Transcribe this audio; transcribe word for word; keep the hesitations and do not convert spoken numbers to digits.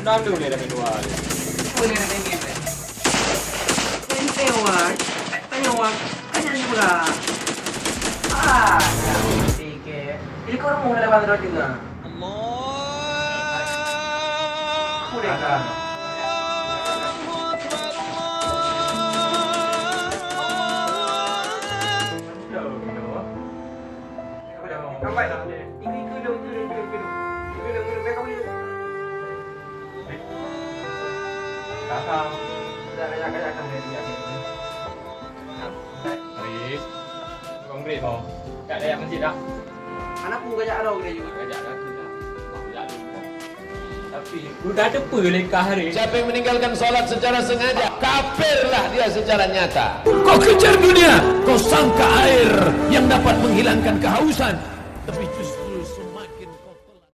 Nam tu boleh dapat dua. Boleh nak main game, eh? Main P O R. Tanya Wan. Tanya ni pula. Ah, dah fikir. Jadi kau rumah dah dapat dua tiga. Allah. Aku dah. Arif, Bang Arif, oh. Tak ada yang masjid dah. Anak pun gajak ada kita juga. Gajak dah tu dah. Tapi udah ada pun lekah hari. Siapa yang meninggalkan salat secara sengaja, kafirlah dia secara nyata. Kau kejar dunia, kau sangka air yang dapat menghilangkan kehausan.